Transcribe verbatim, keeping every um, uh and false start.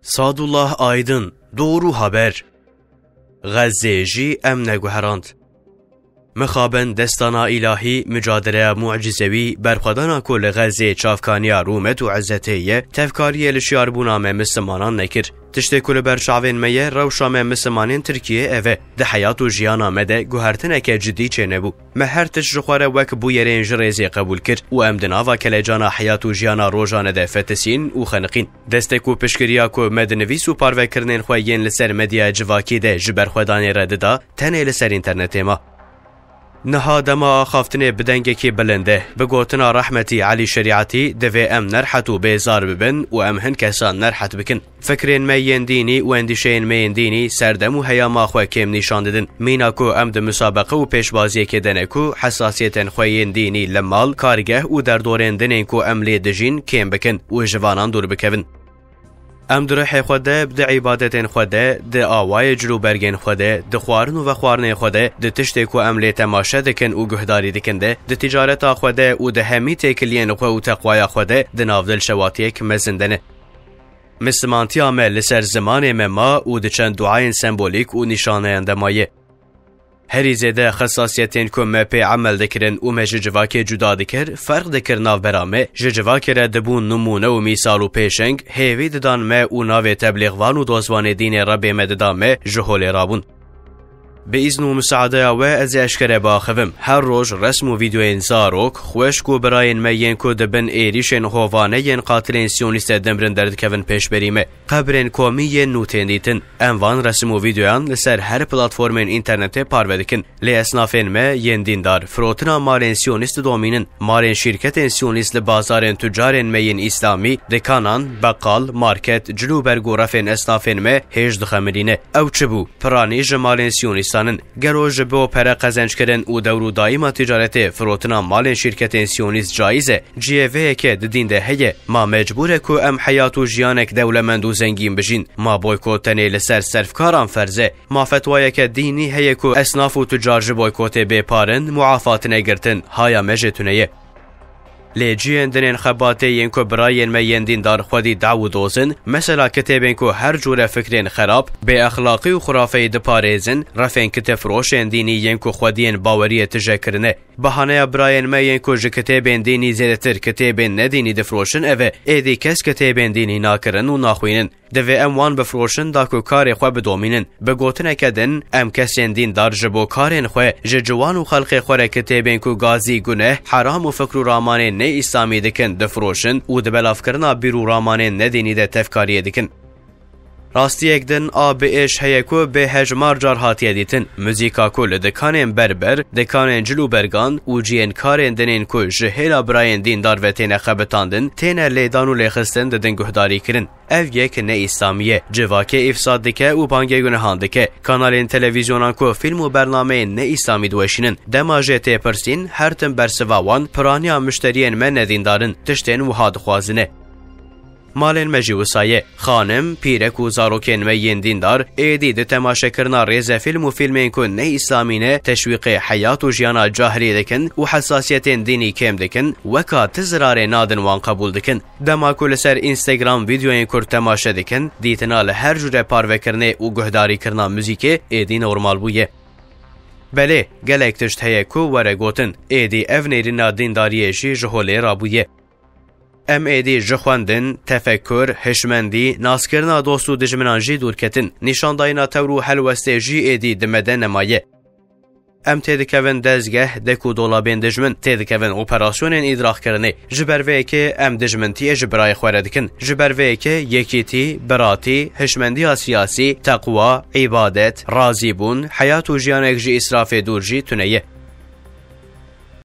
Sadullah Aydın, Doğru Haber. Xezzê jî em neguherand. Mixabin destana îlahî, mucadeleya mucizewî, berxwedana ku li Xezzê çavkaniya rûmet û izzetê ye, tevkariyê li şiyarbûna me mislimanan nekir. Tiştê ku li ber çavên me ye, rewşa me mislimanên Tirkiyê ev e. Di heyat û jiyana me de guhertineke cidî çênebû. Me her tişt ji xwe re wek bûyerên ji rêzê qebûl kir û em di nava kelecana heyat û jiyana rojane de fetisîn û xeniqîn. Destê ku piştgiriya ku me di nivîs û parvekirinên xwe yên li ser medyaya civakî de ji berxwedanê re dida, tenê li ser înternetê ma. Niha dema axaftinê bi dengekî bilind e, bi gotina rehmetî Elî Şerîetî, divê em nerhet û bêzar bibin û em hin kesan nerhet bikin. Fikrên me yên dînî û endîşeyên me yên dînî serdem û heyama xwe kêm nîşan didin. Mîna ku em di musabeqe û pêşbaziyekê de ne ku hesasiyetên xwe yên dînî li mal, kargeh û derdorên din ên ku em lê dijîn kêm bikin û ji vanan dûr bikevin. Em di ruhê xwe de, di îbadetên xwe de, di awayê cilûbergên xwe de, di xwarin û vexwarinên xwe de, di tiştê ku em lê temaşe dikin û guhdarî dikin de, di ticareta xwe de û di hemî têkiliyên xwe û teqwaya xwe de di nav dilşewatiyek mezin de ne. Mislimantiya me li ser zimanê me ma û di çend duayên sembolîk û nîşaneyan de maye. Herî zêde xesasiyetên ku me pê emel dikirin û me ji civakê cuda dikir, ferq dikir navbera me, ji civakê re dibûn nimûne û mîsal û pêşeng, hêvî didan me û navê teblîxvan û dozvanê dînê Rebê me dida me, ji holê rabûn. Bi îzn û misadeya we ez ê eşkere biaxivim. Her roj resm û vîdeoyên zarok, xwişk û birayên me yên ku di bin êrîşên hovane yên qatilên siyonîst de dimirin derdikevin pêşberî me. Qebrên komî yên nû tên dîtin. Em van resim û vîdeoyan li ser her platformên înternetê parve dikin. Lê esnafên me yên dîndar firotina malên siyonîst didomînin. Malên şîrketên siyonîst li bazarên tucarên me yên îslamî, dikanan, beqal, market, cilûberg û refên esnafên me hêj dixemilîne. Ew çi bû? Piranî ji malên siyonîstan in. Gelo ji bo pere qezenckirin û dewr û daîma ticaretê firotina malên şîrketên siyonîst caiz e? Cihê vê yekê di dîn de heye. Ma mecbûr e ku em heyat û jiyanek dewlemend û zengîn bijîn? Ma boykot tenê li ser serfkaran ferz e? Ma fetwayeke dînî heye ku esnaf û tucar ji boykotê bê par in, muafat tine girtin? Haya me jê tune ye. Lê cihên dinên xebatê yên ku birayên me yên dîndar xwedî daw û doz in, mesela kitêbên ku her cûre fikrên xerab, bêexlaqî û xurafeyî diparêzin, refên kitêbfiroşên dînî yên ku xwediyên baweriyê tije kirine. Bahaneya birayên me yên ku ji kitêbên dînî zêdetir kitêbên nedînî difiroşin ev e, êdî kes kitêbên dînî nakirin û naxwînin. Divê em wan bifiroşin da ku karê xwe bidomînin. Bi gotineke din, em kesên dîndar ji bo karên xwe, ji ciwan û xelkê xwe re kitêbên ku gazî, guneh, heram û fikr û ramanên ne îslamî dikin, difiroşin û di belavkirina bîr û ramanên nedînî de tevkariyê dikin. Rastiyek din a bi êş heye ku bê hejmar car hatiye dîtin. Muzîka ku li dikanên berber, dikanên cil û bergan û cihên karên dinên ku ji hêla birayên dîndar ve têne xebitandin, têne lêdan û lêxistin didin guhdarîkirin. Ev yek ne îslamî ye. Civakê îfsad dike û bangê gunehan dike. Kanalên televîzyonan ku fîlm û bernameyên ne îslamî diweşînin. Dema jê tê pirsîn, her tim bersiva wan, piraniya mişteriyên me nedîndar in, tiştên wiha dixwazine. Malên me jî wisa ye. Xanim, pîrek û zarokên me yên dîndar, êdî di temaşekirina rêzefîlm û fîlmên ku ne îslamî ne, teşwîqê heyat û jiyana cahilî dikin û hesasiyetên dînî kêm dikin, weka ti zirarê nadin wan qebûl dikin. Dema ku li ser Instagram vîdeoyên kurt temaşe dikin, dîtina li her cûre parvekirinê û guhdarîkirina muzîkê êdî normal bûye. Belê, gelek tişt heye ku were gotin, êdî ev nêrîna dîndariyê jî ji holê rabûye. Em êdî ji xwendin, tefekur, hişmendî, naskirina dost û dijminan jî dûr ketin. Nîşandayîna tewr û helwestê jî êdî di me de nemaye. Em têdikevin dezgeh, dek û dolabên dijmin, têdikevin operasyonên îdraxkirinê. Ji ber vê yekê em dijmintiyê ji birayê xwe re dikin. Ji ber vê yekê yekîtî, biratî, hişmendiya siyasî, teqwa, îbadet, razîbûn, heyat û jiyanek ji îsrafê dûr jî tune ye.